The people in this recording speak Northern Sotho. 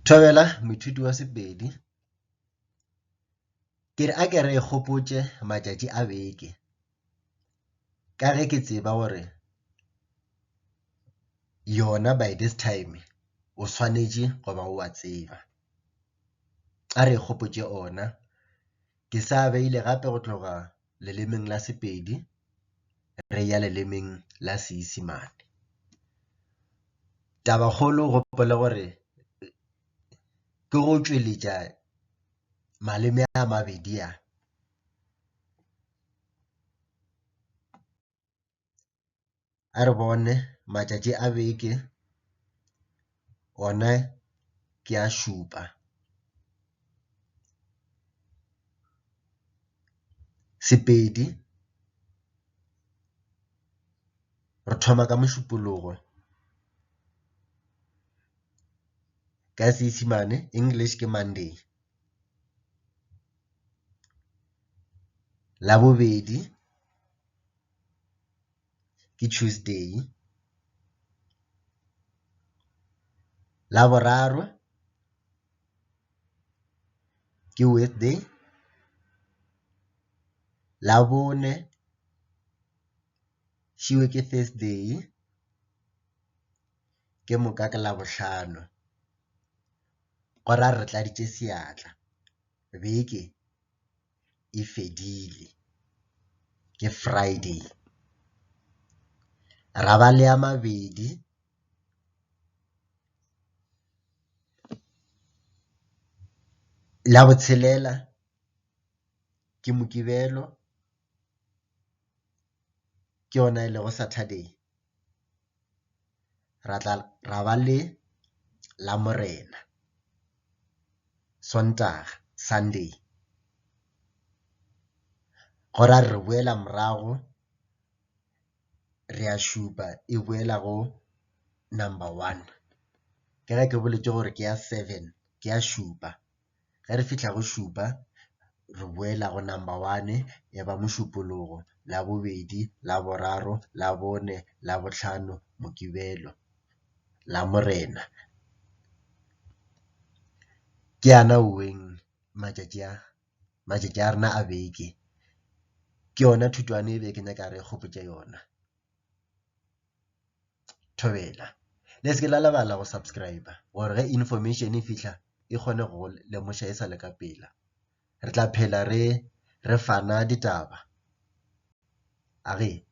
Thobela, moithuti wa Sepedi. Ke re a ke re ikgopotše matšatši a beke ka ge ke tseba gore yona by this time o swanetše go ba o a tseba. A re ikgopotše ona, ke sa beile gape go tloga lelemeng la Sepedi re ya lelemeng la Seisemane. Tabakgolo o gopole gore ke go tšweletša maleme a mabedi a. A re bone matšatši a beke ona ke a šupa. Sepedi re thoma ka Mošupologo, ka Seisemane English ke Monday. Labobedi ke Tuesday, Laboraro ke Wednesday, Labone šiwe ke Thursday, ke moka ke Labohlano. Go ra re tladitše seatla, beke e fedile, ke Friday. Ra ba le a mabedi la botshelela ke Mokibelo, ke yona e lego Saturday. Ra tla ra ba le Lamorena, Sontaga, Sunday. Go ra re boela morago re a šupa e boela go number one. Ke ge ke boletše gore ke ya seven, ke ya šupa. Ge re fihla go šupa re boela go number one ya ba Mošupologo, Labobedi, Laboraro, Labone, Labohlano, Mokibelo, Lamorena. Ke yana oweng matšatši a, matšatši a rena a beke. Ke yona thutwana e be ke nyaka re gopotše yona. Thobela. Le se ke la lebala go subscriber gore ge information e fihla e kgone go lemoša e sa le ka pela. Re tla phela re re fana ditaba. A ge.